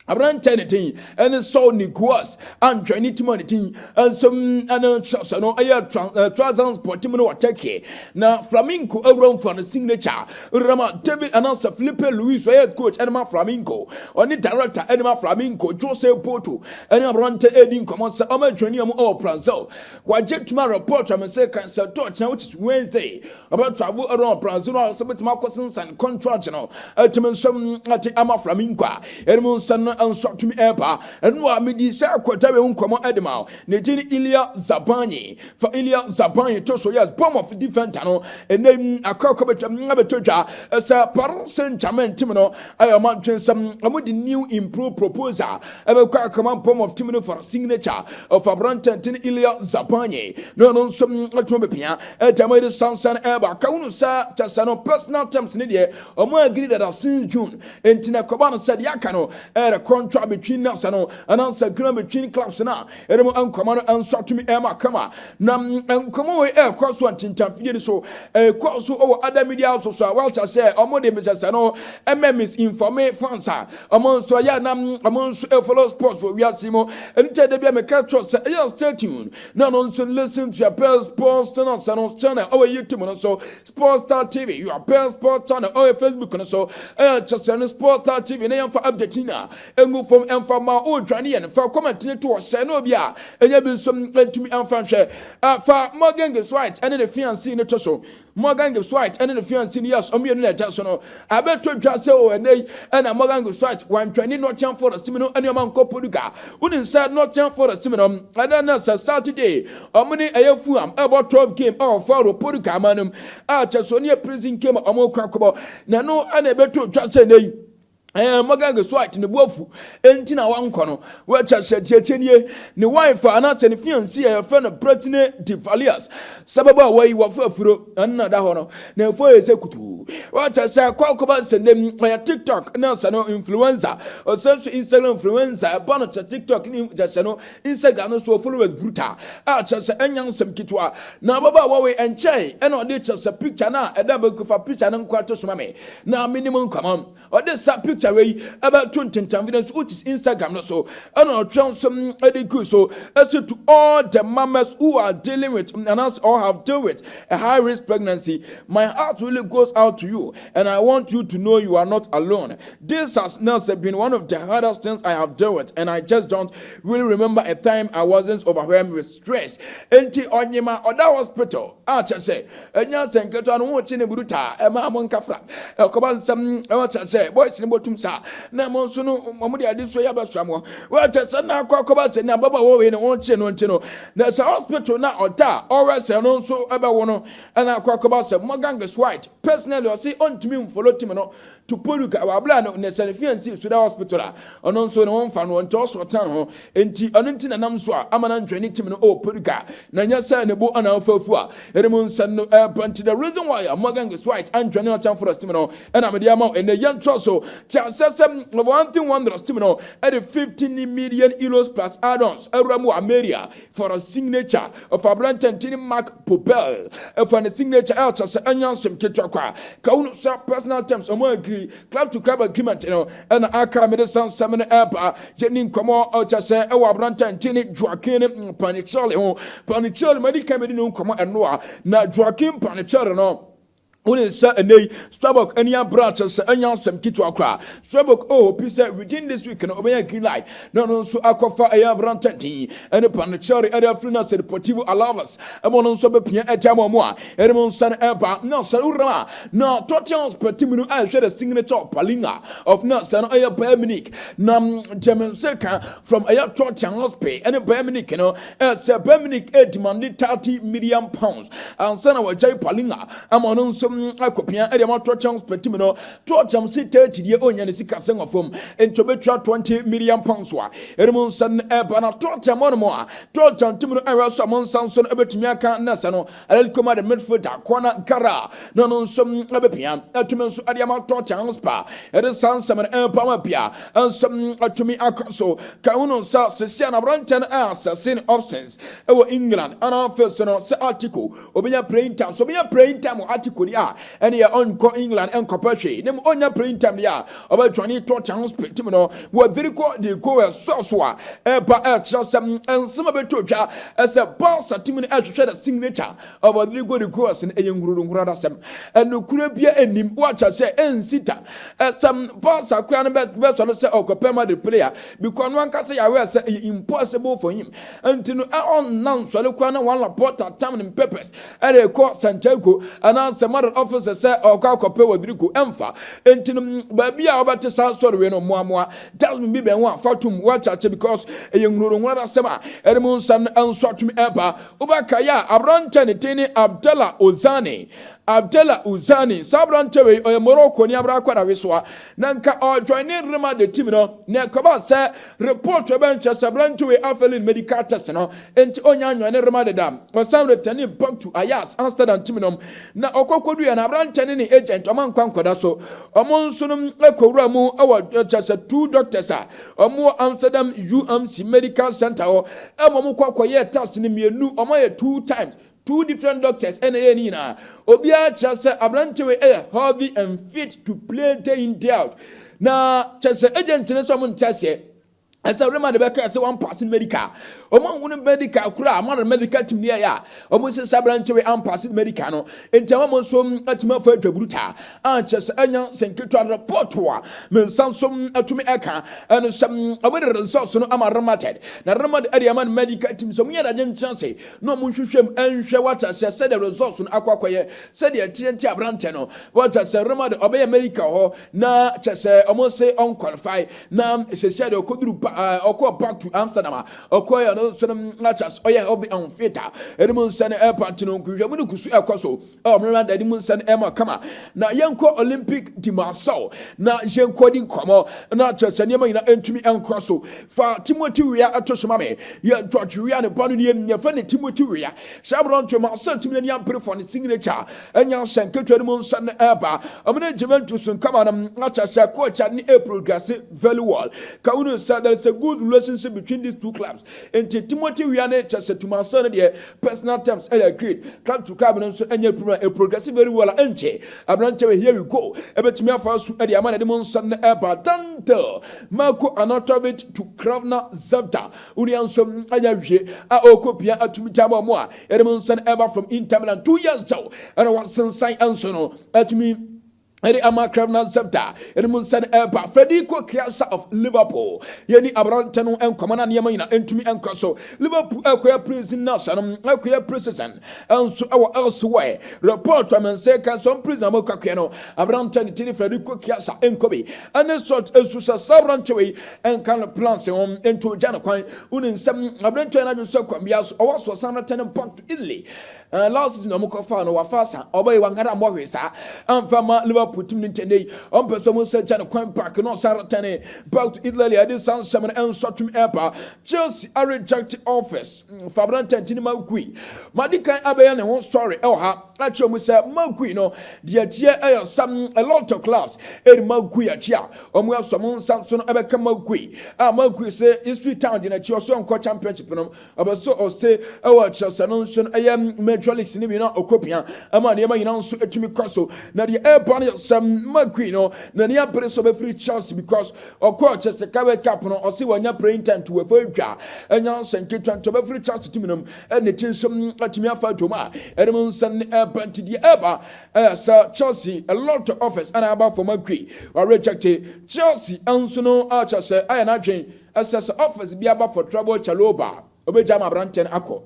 Speaker 1: aberanteɛ ne tin ɛne Saul Niguez antwa ne tim a ne tin nso ɛne hyɛsɛ no ɛyɛ Trabzonspor team no wɔ Turkey na Flamengo awura mfa no signature rama David anaasɛ Filipe Luis ɔyɛ coach ɛne ma Flamengo, ɔne director ɛne ma Flamengo Jose Porto ɛne aberante ɛdi nkɔmmɔ sɛ ɔma adwani ɔmo ɛwɔ Brazil. Wagye tuma report a sɛ kan sɛ tɔɔkyena, which is Wednesday, ɔbɛ travel around Brazil a sɛ bɛtumi akɔ sensan contract no ɛtumi nso ate ama Flamengo a ɛne mu nsa no. no nso atumi ɛreba. Ɛno a medi sɛ akɔda wei ho nkɔmmɔ ɛde ma wo. Ne din Illia Zabarnyi. Fa Illia Zabarnyi to so. Yes, Bournemouth defender no, ɛnɛ yi akɔ bɛtwa abɛtɔ dwa sɛ Paris Saint-Germain team no ɛyɛ ɔmo atwe nsɛm, ɔmo de new improved proposal ɛbɛkɔ akɔma Bournemouth team no for signature of aberante ne Illia Zabarnyi, na ɔno nso atumi bɛpia ɛda mo de sansan ɛba. Ka wunu sɛ kyɛ sɛ no personal terms ne deɛ, ɔmo agree dada since June, nti na kɔba no sɛ deɛ aka no ɛyɛ contract between nasa no anaasɛ agreement between clubs na ɛde mu nkɔmɔ no nso atumi ɛma kama. Na nkɔmɔ wei ɛrekɔ so a ntintanfidie no so ɛrekɔ so wɔ other media so so a wɔakyɛ sɛ ɔmo de mesɛsɛ no ɛmɛ misinform fans a ɔmo nso ɛyɛ nam ɔmo nso ɛfollow sports wɔ wiase mu. Ɛno kyɛ de bi a meka kyerɛ sɛ ɛyɛ stay tuned na ɔno nso listen to your best sports channel sɛ no channel ɛwɔ YouTube no so, Sports Star TV, your best sports channel ɛwɔ Facebook no so, ɛyɛ kyɛ sɛ no Sports Star TV, na yɛmfa update na ɛngu fam ɛmfa ma ɔredwane yɛn. Fa comment ne to ɔhyɛ na obi a ɛnyɛ bi nso ntumi ɛmfa nhwɛ. Fa Morgan Gibbs White ɛne ne fiancé ne to so. Morgan Gibbs White ɛne ne fiancé no, yes, ɔmo mmienu na ɛkyɛ so no abɛto dwa sɛ o ɛnɛ yi ɛna Morgan Gibbs White wantwɛne Nottingham Forest team no ɛne ɔmo ankɔ Portugal. Wonim sɛ Nottingham Forest team no, ɛnɛ na sɛ Saturday ɔmo ne ɛyɛ Fulham ɛbɔ 12 game ɛwɔ Faro, Portugal ama no mu a kyɛ so ɔne yɛ pre-season game a ɔmo kɔ akɔbɔ, na ɛno ɛna ɛbɛto dwa sɛ ɛnɛ yi Morgan Gibbs White ne bu afu enti na wankɔ no. Wɔkyɛ sɛ kyerɛkyerɛ nie, ne wife anaasɛ ne fiancé a yɛfrɛ no Brittany de Valias sɛ bɛbɔ a wɔyi wɔfo afuro ɛno na da hɔ no na ɛfo yɛ sɛ kutuu. Wɔkyɛ sɛ kɔkɔba sɛ nem ɔyɛ TikTok na sɛ no influencer, ɔsɛ nso Instagram influencer, ɛba no kyɛ TikTok ne kyɛ sɛ no Instagram no so followers brutal a kyɛ sɛ ɛnya nsɛm ketewa. Na bɛbɔ a wɔwe ɛnkyɛn ɛna ɔde kyɛ sɛ picture no a ɛda bɛkufa picture no nkɔ ato soma me na menim nkɔmɔ. Ɔde sa picture wei ɛbɛto ntentan video nso which is Instagram no so, ɛna ɔtwerɛ nso ɛde gu so ɛsɛ, "To all the mamas who are dealing with and or have dealt with a high risk pregnancy, my heart really goes out to you and I want you to know you are not alone. This has now been one of the hardest things I have dealt with and I just don't really remember a time I wasn't overwhelmed with stress." Enti ɔnyema ɔda hospital a kyerɛ sɛ ɛnya sɛ nketewa no wɔn kyi ne buru taa ɛma mo nkafra ɛkɔba nsɛm ɛwɔ kyerɛ sɛ boys ne bɔtum saa na mo nso no mo de ade so yɛ abɛsra mo. Wɔkyerɛ sɛ na akɔ akɔba sɛ ne ababaawa wei ne wɔn kyi no nti no na sɛ hospital na ɔda a ɔrɛ sɛ no nso ɛbɛwo no, ɛna akɔ akɔba sɛ Morgan Gibbs White personally ɔsi ɔntumi nfollow team no to Portugal wabla no ne sɛ ne fiancé so da hospital a ɔno nso ne wɔn fa no nti ɔsɔ tan ho nti ɔno nti nanam so a ama na ntwɛne team no ɔwɔ Portugal na nyɛ sɛ ne bo ana afafu a ɛne mu nsɛm no ɛɛpa. Nti the reason why Morgan Gibbs White antwɛne Nottingham Forest team no ɛna mede ama ɛnɛ. Yɛntoa so kyɛ sɛ One Thing Wanderers team no ɛde €15 million plus add-ons ɛwura mu wɔ Almeria for a signature of aberante ntini Marc Pubill. Ɛfa ne signature ɛkyɛ sɛ ɛnya nsɛm ketewa kwa ka wo no sɛ personal terms ɔmo agree, club to club agreement no ɛna aka. Mede sansɛm no ɛba yɛni nkɔmmɔ ɔkyɛ sɛ ɛwɔ aberante ntini Joaquin Panichelli ho. Panichelli madi kan mede ne nkɔmmɔ ɛno a na Joaquin Panichelli no, wone sɛ ɛnɛ yi Strasbourg ani abere akyɛ sɛ ɛnya asɛm ketewa koraa. Strasbourg oh pi sɛ within this week no ɔbɛnya green light na ɔno nso akɔfa ɛyɛ aberantɛnten ɛne Panichelli ɛde afiri no sɛ Deportivo Alaves ɛma ɔno nso bɛpia ɛgya ma ɔmo a ɛde mo nsa no ɛba na sɛ wowura a na Tottenham Hotspur team no ɛhwɛ the signature of Palhinha of na sɛ no ɛyɛ Bayern Munich. Na gyeme nse ka from ɛyɛ Tottenham Hotspur ɛne Bayern Munich no ɛsɛ Bayern Munich ɛdemand £30 million ansa na wɔgyae Palhinha ama ɔno nso akɔpia ɛde ama Tottenham Hotspur team no. Tottenham si 30 deɛ ɔnya ne sika sɛ fam nti ɔbɛtua £20 million a ɛde mu nsa no ɛba. Na Tottenham hɔ nom a Tottenham team no ɛwɛ so a mo nsa nso no ɛbɛtumi aka na sɛ no Atletico Madrid midfielder Conor Gallagher na ɔno nso ɛbɛpia ɛtumi nso ɛde ama Tottenham Hotspur. Ɛde saa nsɛm no ɛmpa ma pia nso atumi akɔ so ka ho no nsa sɛsia na aberanteɛ no ɛasɛse ne options ɛwɔ England ɛna afei so no sɛ Atletico obɛnya playing time so obɛnya playing time wɔ Atletico deɛ a ɛne yɛ ɔnkɔ England ɛnkɔpɛ hwee ne mu ɔnya playing time deɛ a ɔbɛtwane Tottenham Hotspur team no. Wɔ Rodrigo de ko ɛsɔ so a ɛba ɛkyerɛ sɛ nsɛm a bɛtɔ twa ɛsɛ Barca team no ɛhwehwɛ the signature of Rodrigo de Goes no ɛyɛ nhuruhura dasɛm. Ɛnukura bia anim wakyɛ sɛ ɛnsi da ɛsɛm Barca kora no bɛsɔre sɛ ɔkɔpɛ Madrid player because no ankasa yɛ aware sɛ ɛyɛ impossible for him. Nti no ɔnna nsɔre kora na wɔn Laporta tam ne purpose ɛde kɔ Santiago anaasɛ Madrid. Madrid office sɛ ɔkɔ akɔpɛ Rodrigo ɛmfa. Enti no baabi a wɔbɛte saa sɔre wei no, mmoamoa dustbin bi bɛn ho a fa tom wɔakyakye, because ɛyɛ nwurowura asɛm a ɛde mu nsa no nso atumi ɛba. Wobɛka yɛ a, aberantɛ ne din ne Abdallah Ozani. Abdallah Ozani, saa aberantɛ wei ɔyɛ Morocco ni abra akɔ na na nka ɔjoin ne Real Madrid team no, na ɛkɔba sɛ report ɛbɛnkyɛ sɛ aberantɛ wei afail medical test no, nti ɔnya anjoin ne Real Madrid a ɔsan returning back to Ajax Amsterdam team no. Na ɔkɔkɔdu yɛ na aberantɛ ne ne agent ɔma nkwa nkɔda so, ɔmo nso no ɛkɔwura mu ɛwɔ kyɛ sɛ two doctors a ɔmo wɔ Amsterdam UMC Medical Center hɔ, ɛma ɔmo kɔ akɔyɛ test no mmienu. Ɔmo ayɛ two times, two different doctors ɛna ɛyɛ ne nyinaa. Obiara kyerɛ sɛ aberante wei ɛyɛ healthy and fit to play day in, day out. Na kyerɛ sɛ agent no nso ɔmo nkyɛ aseɛ ɛsɛ Real Madrid bɛka sɛ wɔn pass medical. Ɔmo ahunu medical kora a ama medical team ne yɛ a ɔmo sɛ sɛ aberante wei ampass medical no, nti ama mo nso atumi afa atwa buruta a kyerɛ sɛ ɛnya sɛ nketewa. Report a me nsa nso atumi ɛka ɛno sɛ ɔmo de results no ama Real Madrid, na Real Madrid ɛde ama no medical team sɛ ɔmo yɛ adagye nkyɛn se na ɔmo nhwehwɛ mu ɛnhwɛ wakyɛ sɛ sɛdeɛ results no akɔ akɔyɛ, sɛdeɛ ɛteɛ. Nti aberante no wakyɛ sɛ Real Madrid ɔbɛyɛ medical hɔ na kyɛ sɛ ɔmo se ɔnqualify, na sɛsɛ deɛ ɔkɔduru pa ɔkɔ back to Amsterdam a ɔkɔ yɛ no nso no akyɛ sɛ ɔyɛ healthy and fit a ɛde mu nsa no ɛpa. Nti no nhwehwɛ mu no kusu ɛkɔ so ɛwɔ Real Madrid mu nsa no ɛma kama. Na yɛnkɔ Olympique de Marseille na yɛnkɔ di nkɔmɔ na kyerɛ sɛ nneɛma nyinaa ntumi nkɔ so. Fa Timothy Weah ɛto so ma me. Yɛ George Weah ne ba no nie, yɛfɛ ne Timothy Weah. Saa aberante Marseille tumi n'ani abere for ne signature. Ɛnya hyɛ nketewa no mu nsa no ɛba ɔmo ne Juventus nkama no akyɛ sɛ coach ne a progress very well. Ka wunu sɛ there is a good relationship between these two clubs. Nti Timothy Weah ne kyɛ sɛ Marseille no deɛ, personal terms ɛyɛ great, club to club no nso ɛnyɛ problem, a progress very well a ɛnkyɛ aberante wɔ here we go ɛbɛtumi afa so ɛde ama na ɛde mu nsa no ɛba. Dante Marco Arnautovic to Crvena Zvezda, wonua nso anya wie a ɔrekɔ pia atumi gya ma ɔmo a ɛde mu nsa no ɛba from Inter Milan 2 years ago, ɛna wasensan nso no atumi ɛde ama Crvena Zvezda. Ɛne mu nsa no ɛba Federico Chiesa of Liverpool. Yɛni aberante no nkɔmɔ na nneɛma nyina ntumi nkɔ so. Liverpool ɛkɔyɛ pre-season na asa no ɛkɔyɛ pre-season ɛnso ɛwɔ elsewhere. Report a mɛnsɛ ka sɔn pre-season a mɔkɔ no, aberante ne tini Federico Chiesa nkɔ bi ɛne sɔt esu sɛ saa aberante wei ɛnka no plans ho nto gya no kwan. Wone nsɛm aberante no adwene sɛ kwan bia so ɔwɔ so ɔsan return back to Italy. Last season ɔmo kɔfa no wafa asa ɔbɛyɛ wankara mmɔ hwee saa amfa ma Liverpool team no. Nkyɛn yi ɔmpɛ sɛ ɔmo sɛ gya no kwan back na ɔsan return back to Italy. Ɛde saa nsɛm no ɛnso atum ɛba. Chelsea areject offers fa aberante nkyɛn Marc Guiu. Madi kan abɛyɛ ne ho story ɛwɔ ha akyerɛ mu sɛ Marc Guiu no deɛ akyiɛ ɛyɛ some a lot of clubs ɛde Marc Guiu akyi a ɔmo asɔ mo nsa so no ɛbɛka Marc Guiu a Marc Guiu sɛ Ipswich Town de n'akyi ɔso nkɔ Championship no, ɔbɛ so ɔse ɛwɔ Chelsea no nso no ɛyɛ Major Leagues ne bi na ɔkɔpia ama nneɛma nyinaa nso atumi kɔ so. Na deɛ ɛreba no yɛ sɛ Marc Guiu no n'ani abere sɛ ɔbɛfiri Chelsea because ɔkɔɔ Chelsea Carabao Cup no, ɔse wɔnya playing time to wɔfa adwa ɛnya nsɛ nketewa, nti ɔbɛfiri Chelsea team no mu ɛne ti nso atumi afa atom a ɛde mu nsa ne ɛba. Nti deɛ ɛreba ɛyɛ sɛ Chelsea a lot of offers ɛna aba for Marc Guiu, ɔreject. Chelsea nso no akyɛ sɛ ayɛ n'adwen ɛsɛ sɛ offers bi aba for Trevoh Chalobah, ɔbɛgya ama aberanteɛ no akɔ.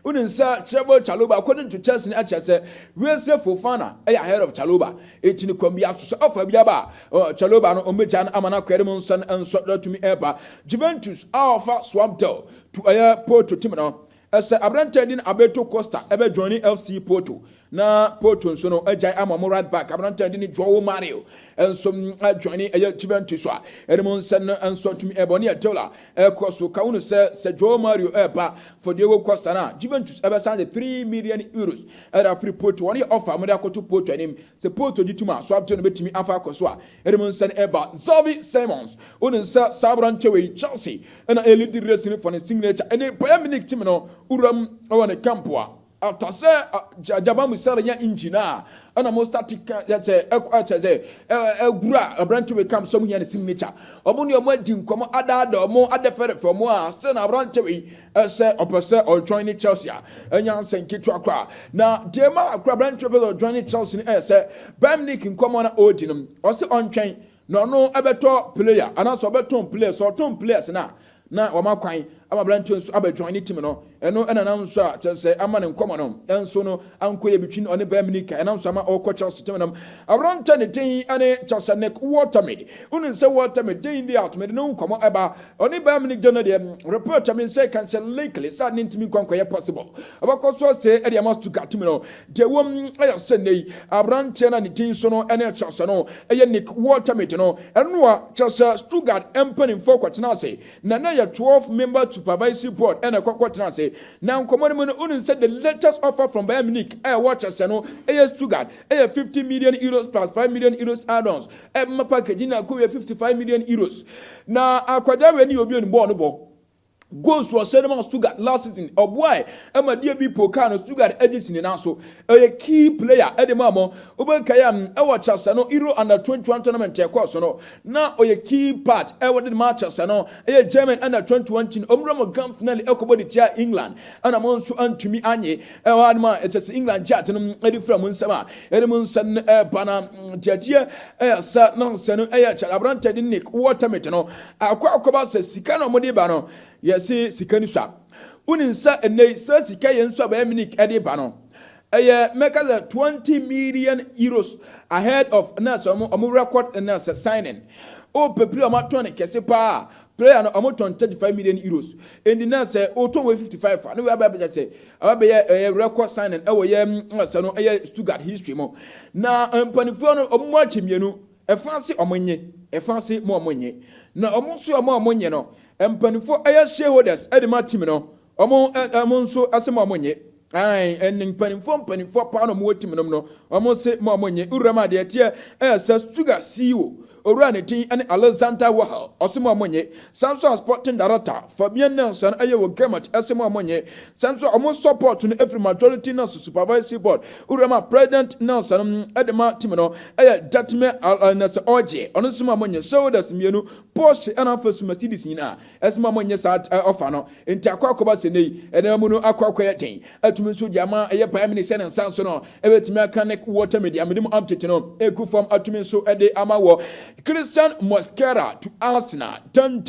Speaker 1: Wonim sɛ Trevoh Chalobah, according to Chelsea no, akyerɛ sɛ Wesley Fofana ɛyɛ ahead of Chalobah. Eti ne kwan bi aso sɛ ɔfa bi aba a, Chalobah no ɔmbɛgya no ama no akɔɛde mu nsa no nso atumi ɛba. Juventus a ɔfa swap deal to ɛyɛ Porto team no, ɛsɛ aberanteɛ din Alberto Costa ɛbɛ join FC Porto, na Porto nso no agyae ama mo right back aberanteɛ din Joao Mario nso ajoin ɛyɛ Juventus a ɛde mu nsa no nso atumi ɛbɔ ne yɛ ɛkɔ so. Ka wonu sɛ Joao Mario ɛɛba for Diego Costa na Juventus ɛbɛsan de €3 million ɛde afiri Porto. Wɔn yɛ offer mo de akɔto Porto anim sɛ Porto gye tum a so abto no bɛtumi afa akɔ so a ɛde mu nsa no ɛba. Xavi Simons, wonu sɛ saa aberanteɛ wei Chelsea ɛna ɛlead race no for ne signature. Ɛne Bayern Munich team no wuram ɛwɔ ne camp a ata sɛ Jamal Musiala nya injury a ɛna mo start ka sɛ ɛkɔ ɛkyɛ sɛ ɛgura aberante wei kam sɛ ɔmo hia ne signature. Ɔmo ne ɔmo adi nkɔmɔ adaada ɔmo adɛfɛdɛfɛ ɔmo a sɛ na aberante wei ɛsɛ ɔpɛ sɛ ɔjoin ne Chelsea a ɛnya nsɛ nketewa koraa. Na deɛ ma akora aberante wei pɛ sɛ ɔjoin ne Chelsea no ɛyɛ sɛ Bayern Munich nkɔmɔ na ɔredi no, ɔsɛ ɔntwɛn na ɔno ɛbɛtɔ player anaasɛ ɔbɛtɔn players. Ɔtɔn players na wɔn akwan Ama aberanteɛ nso abɛjoin ne team no. Ɛno ɛna nam nso a kyerɛ sɛ ama ne nkɔmɔ no nso no ankɔ yɛ between ɔne Bayern Munich. Ɛnam so ama ɔkɔ Chelsea team no. Aberanteɛ ne din ɛne Chelsea Nick Woltemade. Wonim sɛ Woltemade day in, day out mede ne ho nkɔmɔ ɛba. Ɔne Bayern Munich de no deɛ, report a me nsa kan sɛ likely sɛ ne ntumi nkɔ nkɔyɛ possible. Ɔbɛkɔ so ase ɛde ama Stuttgart team no. Deɛ wɔm ɛyɛ sɛ nnɛ yi aberanteɛ no a ne din so no ɛne Chelsea no ɛyɛ Nick Woltemade no, ɛno a Chelsea Stuttgart mpanimfoɔ kɔtena ase na yɛ 12 member supervisory board ɛna ɛkɔkɔ tena ase. Na nkɔmɔ no mu no, wonim sɛ the latest offer from Bayern Munich ɛwɔ Chelsea no ɛyɛ Stuttgart ɛyɛ €50 million plus €5 million add-ons. Ɛma package na akɔ yɛ €55 million. Na akwadaa wei ne obi onim bɔɔl no bɔ goals wɔ sɛ ma Stuttgart last season. Ɔboae ɛma deɛ bi pokal no Stuttgart agye si ne nan so. Ɛyɛ key player ɛde ma mo. Wobɛkae a ɛwɔ Chelsea no Euro Under 21 tournament ɛkɔɔ so no, na ɔyɛ key part ɛwɔ de ma Chelsea no ɛyɛ German Under 21 team. Ɔmwura mo grand finale ɛkɔbɔ de tia England, ɛna mo nso antumi anye ɛwɔ anum a ɛkyɛ sɛ England gye ate no ɛde fira mo nsɛm a ɛde mo nsɛm no ɛɛba. Na tiatia ɛyɛ sɛ na nsɛm no ɛyɛ kyɛ aberante de Nick Woltemade no akɔ akɔba sɛ sika na ɔmo de ba no, yɛsi sika ni so a woni nsa ɛnɛ sɛ sika yɛn nso a Bayern Munich ɛde ba no ɛyɛ mɛka sɛ €20 million ahead of na sɛ ɔmo record na sɛ signing o pepere ɔmo atɔn ne kɛse paa. Player no ɔmo tɔn €35 million, ɛnti na sɛ ɔtɔn wɔ 55 a ne wɔ aba abɛgye sɛ aba bɛyɛ ɛyɛ record signing ɛwɔ yɛ sɛ no ɛyɛ Stuttgart history mu. Na mpanimfoɔ no ɔmo mu akyɛ mmienu, ɛfa ase ɔmo nye, ɛfa ase mo ɔmo nye. Na ɔmo nso ɔmo a ɔmo nye no, mpanimfoɔ ɛyɛ shareholders ɛde ma team no, ɔmo nso ɛsɛ mo ɔmo nye. Ayi, ɛne mpanimfoɔ paa na ɔmo wɔ team no mu no, ɔmo se mo ɔmo nye. Wura mu adeɛ teɛ ɛyɛ sɛ Stuttgart CEO owura ne din ɛne Alexander Wahel, ɔse mo ɔmo nye. Sanso a sporting director Fabian Nelson ɛyɛ wɔ Gemat ɛse mo ɔmo nye. Sanso a ɔmo support no efiri majority Nelson supervisory board. Wura mu a president Nelson ɛde ma team no ɛyɛ Dietmar Nelson ɔgye, ɔno nso mo ɔmo nye. Shareholders mmienu, Porsche ɛna afɛ so Mercedes nyinaa ɛsɛ mo ɔmo nye saa ɔfa no. Nti akɔ akɔba sɛ ne yi ɛnna mu no akɔ akɔyɛ den atumi nso de ama ɛyɛ Bayern Munich sɛ ne nsa nso no ɛbɛtumi aka ne Woltemade amede mu update no egu fam atumi nso ɛde ama wɔ. Christian Mosquera to Arsenal done.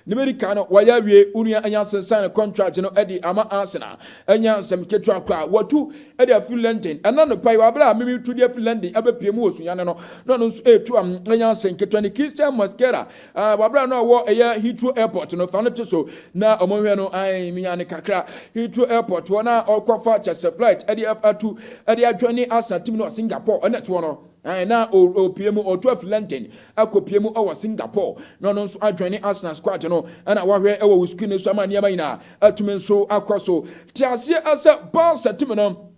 Speaker 1: Ne America no wɔyɛ awie. Onua anya asensan contract no ɛde ama Arsenal. Ɛnya nsɛm ketewa koraa. Wɔtu ɛde afiri London ɛna no pa yi wabere a mimi tu de afiri London ɛbɛpie mu wɔ Sunyane no na ɔno nso ɛretu am. Ɛnya nsɛm ketewa ne Christian Mosquera wabere a no ɔwɔ ɛyɛ Heathrow Airport no fa no te so na ɔmo hwɛ no ayi minya ne kakra Heathrow Airport hɔ na ɔkɔfa kyɛsɛ flight ɛde atu ɛde adwa Arsenal team no wɔ Singapore. Ɛna toɔ no na opie mu ɔtu afi London akɔpie mu ɛwɔ Singapore na ɔno nso adwane Arsenal squad no. Ɛna wahwɛ ɛwɔ wo screen so ama nneɛma nyinaa atumi nso akɔ so. Te aseɛ ɛsɛ Barca team no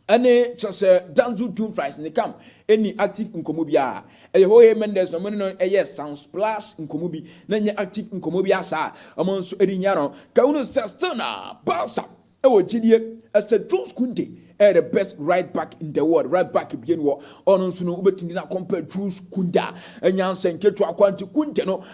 Speaker 1: ɛne kyerɛ sɛ Denzel Dumfries ne camp ɛni active nkɔmɔ biara. Ɛyɛ Jorge Mendes na ɔmo ne no ɛyɛ sound splash nkɔmɔ bi na nyɛ active nkɔmɔ bi asa a ɔmo nso ɛde nya no kawunu sɛ still na Barca ɛwɔ gyidie ɛsɛ Jules Kounde ɛyɛ the best right back in the world. Right back bie no wɔ ɔno nso no wobɛtumi na compare Jules Kounde a ɛnya nsɛ nketewa kwanti. Kounde no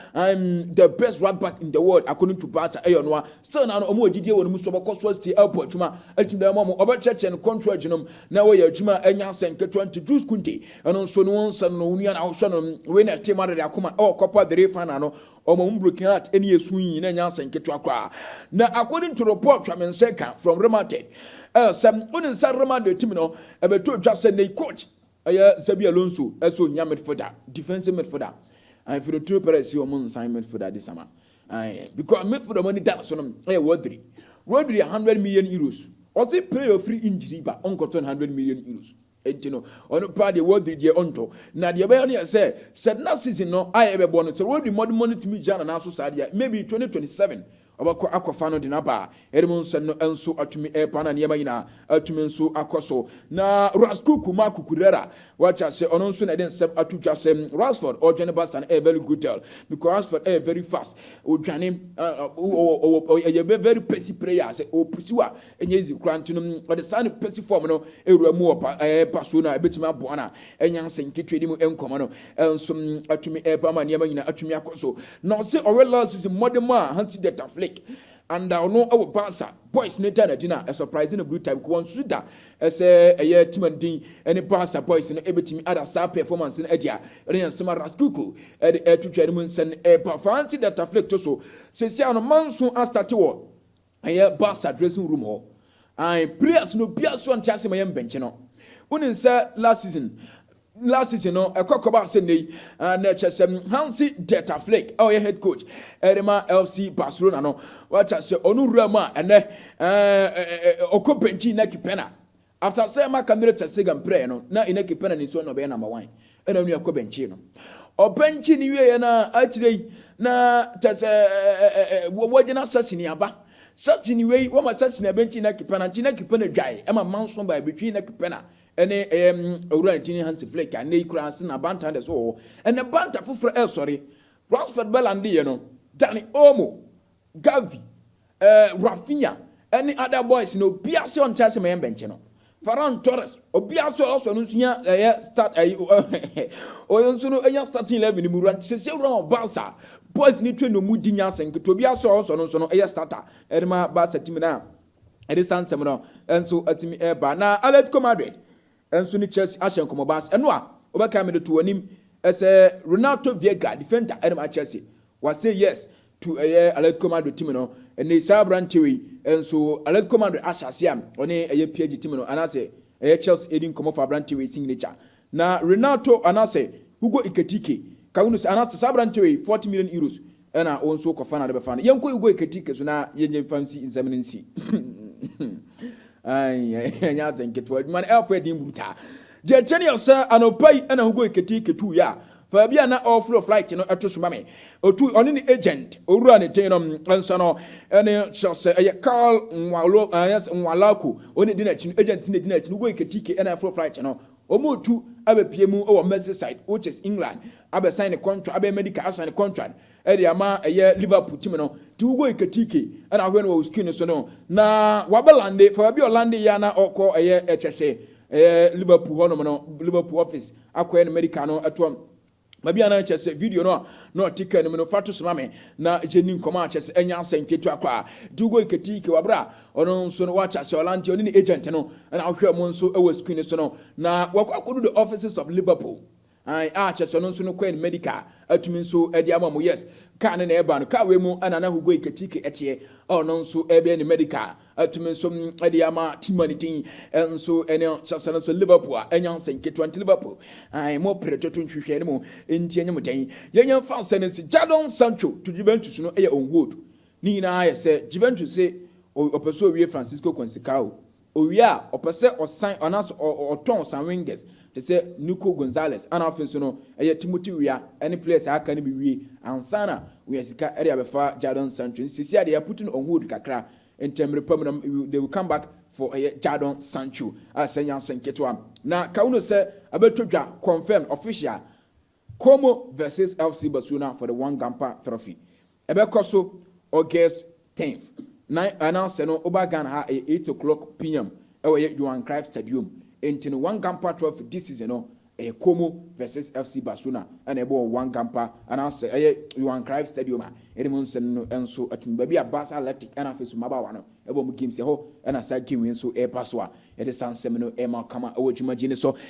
Speaker 1: the best right back in the world according to Barca ɛyɛ ɔno a still na no ɔmo wɔ gyidie wɔ no mu so ɔbɛkɔ so asie ɛpɔ adwuma atumi dɛ ɔmo ɔbɛkyerɛkyerɛ no contract no na wɔyɛ adwuma. Ɛnya nsɛ nketewa nti Jules Kounde ɛno nso no wɔn nsa no onua na ahosuo no wei na ɛte mu adede akoma ɛwɔ Copa del Rey final no ɔmo mu broken heart ɛne esu yi na ɛnya nsɛ nketewa koraa. Na according to report twame nsa ka from Real Madrid sɛ wone nsa Real Madrid team no ɛbɛto dwa sɛ ne coach ɛyɛ Xabi Alonso ɛsɛ ohia midfielder, defensive midfielder. And Florentino Perez si ɔmo nsan midfielder this summer because midfielder ɔmo ani da so no ɛyɛ Rodri. Rodri €100 million. Ɔsi player free injury ba ɔnkɔtɔ no €100 million. Eti no ɔno paa deɛ Rodri deɛ ɔntɔ. Na deɛ ɛbɛyɛ no yɛ sɛ na season no a yɛbɛbɔ no sɛ Rodri mɔdemɔ no tumi gya nana so saa deɛ, maybe 2027 ɔbɛkɔ akɔfa no de n'aba a ɛde mu nsɛm no nso atumi ɛrepa na nneɛma nyinaa atumi nso akɔ so. Na Raskuku Marc Cucurella wakyɛ sɛ ɔno nso na ɛde nsɛm ato dwa sɛ Rashford ɔdwane Barca no ɛyɛ very good deal because Rashford ɛyɛ very fast, ɔdwane ɔwɔ ɛyɛ very pacey player sɛ ɔpusi a ɛnyɛ easy koraa. Nti no ɔde saa ne pacey form no ewura mu wɔ pa ɛyɛ Barcelona ɛbɛtumi aboa na ɛnya nsɛm nketewa di mu nkɔmɔ no ɛnso atumi ɛrepa ama nneɛma nyinaa atumi akɔ so. Na ɔsɛ ɔwɛ last season mmɔden mu a Hansi Dieter Flick And ɔno ɛwɔ Barca boys ne da n'akyi na ɛsurprise no blue type wɔn nso da ɛsɛ ɛyɛ team ndin ɛne Barca boys no ɛbɛtumi ada saa performance no adi a ɛne yɛn nsɛm a Raskuko ɛde ɛtwitwa ne mu nsɛm ɛpa Hansi Dieter Flick to so. Sɛsi ano manso astart wɔ ɛyɛ Barca dressing room hɔ ayi, players no bia so nkyɛn ase ma yɛn mbɛnkye no. Wonim sɛ last season no ɛkɔ kɔba ase ne yi na ɛkyɛ sɛ Hansi Dieter Flick a ɔyɛ head coach ɛde ma FC Barcelona no, wakyɛ sɛ ɔno wura mu a ɛnɛ ɔkɔ bɛnkyi Inaki Pena after sɛ Marc-Andre ter Stegen mprɛ no na Inaki Pena ne nsuo na ɔbɛyɛ number one, ɛna onua kɔ bɛnkyi no. Ɔbɛnkyi ne wie na akyire yi na kyɛ sɛ wɔgyina session aba session wei wɔma session abɛnkyi Inaki Pena, nti Inaki Pena dwae ɛma manso ba between Inaki Pena ɛne ɛyɛ owura ne tini Hansi Flick a ne yi kura ase na banta de so wɔ hɔ. Ɛnɛ banta foforɔ ɛresɔre. Rashford bɛlande yɛ no, Dani Olmo, Gavi, Raphinha ɛne other boys na obiara sɛ ɔnkyɛn ase ma yɛn bɛnkyɛn no. Ferran Torres, obiara sɛ ɔsɔ no nso nya ɛyɛ start ɛyi, ɔyɛ nso no ɛnya starting 11 mu wura sese wura wɔ Barca boys ne twɛ na ɔmu di nya asɛn nketewa. Obiara sɛ ɔsɔ no nso no ɛyɛ starter ɛde ma Barca team na ɛde sa nsɛm no ɛnso ɛtumi ɛba. Na Atletico Madrid nso ne Chelsea ahyɛ nkɔmɔ baas. Ɛno a wɔbɛka mi de to anim ɛsɛ Renato Veiga, defender ɛde ma Chelsea, wase yes to ɛyɛ Atletico Madrid team no. Ɛne saa aberanteɛ wei nso Atletico Madrid ahyɛ ase a ɔne ɛyɛ PSG team no anaasɛ ɛyɛ Chelsea ɛdi nkɔmɔ fa aberanteɛ wei signature. Na Renato anaasɛ Hugo Ekitike kawunu sɛ anaasɛ saa aberanteɛ wei €40 million ɛna wɔn nso kɔfa na de bɛfa no. Yɛnkɔ Hugo Ekitike so na yɛnyɛ fa nsi nsɛm no nsi ɛnyɛ asɛ nketewa. Adwuma no ɛfɔ ɛdin burutaa deɛ kyɛ ne yɛ sɛ anɔpa yi ɛna Hugo Ekitike tu yɛ a baabi a na ɔforo flight no ɛto so ma me otu. Ɔne ne agent owura ne ten no nsa no ɛne kyerɛ sɛ ɛyɛ Carl Nwalo, ɛyɛ Nwalako, ɔne di n'akyi no, agent ne di n'akyi no. Hugo Ekitike ɛna ɛforo flight no, wɔn tu abɛpie mu wɔ Merseyside, which is England, abɛsign ne contract, abɛyɛ medical, asign ne contract ɛde ama ɛyɛ Liverpool team no. Ti Hugo Ekitike ɛna ahwɛ no wɔ screen so no na wabɛlande fa baabi a ɔlande yɛ na ɔkɔ ɛyɛ ɛkyɛ sɛ ɛyɛ Liverpool hɔnom no, Liverpool office akɔyɛ no medical no ɛtoɔ baabi a na kyerɛ sɛ video no a na ɔte kaa no mu no fa to soma me na gye ni nkɔmɔ a kyerɛ sɛ ɛnya asɛ nketewa koraa. Hugo Ekitike wabra a ɔno nso no wakyɛ sɛ ɔlante ɔne ne agent no ɛna ahwɛ mu nso ɛwɔ screen so no na wɔkɔ akɔdu the offices of Liverpool a kyerɛ sɛ ɔno nso no kɔɛ no medical atumi nso ɛde ama mo. Yes, kaa no na ɛba no, kaa wei mu ɛna na Hugo Ekitike ɛteɛ, ɔno nso ɛbɛyɛ ne medical atumi nso ɛde ama team a ne din nso ɛne kyerɛ no nso Liverpool a ɛnya nsɛ nketewa. Nti Liverpool ayi mo pere toto nhwehwɛ ne mu nti ɛnyɛ mo dɛn yɛnyɛ mfa nsɛ no nsi. Jadon Sancho to Juventus no ɛyɛ on hold. Ne nyinaa yɛ sɛ Juventus sɛ ɔpɛ sɛ owie Francisco Conceição, owie a ɔpɛ sɛ ɔsan anaasɛ ɔtɔn san wingers te sɛ Nico Gonzalez, ana afei nso no ɛyɛ Timothy Weah ɛne players a aka no bi wie ansa na wɔyɛ sika ɛde abɛfa Jadon Sancho. Sisi a deɛ put no on hold kakra ntɛmmerɛ pam no, they will come back for ɛyɛ Jadon Sancho a sɛ nyansa nketewa na kawo sɛ abɛtɔ dwa confirm official, Como versus FC Barcelona for the Joan Gamper Trophy ɛbɛkɔ so August 10th na anaasɛ no ɔba Ghana ha ɛyɛ 8 o'clock pm ɛwɔ yɛ Johan Cruyff Stadium. Nti no Joan Gamper Trophy this season no ɛyɛ Como versus FC Barcelona ɛna ɛbɔ wɔ Joan Gamper anaasɛ ɛyɛ Johan Cruyff Stadium a ɛde mu nsɛm no nso atumi baabi a Barca, Athletic ɛna afei so mmabaawa no ɛbɔ mu games ɛhɔ, ɛna saa game yi nso ɛreba so a yɛde saa nsɛm no ɛma kama ɛwɔ dwumadie no so.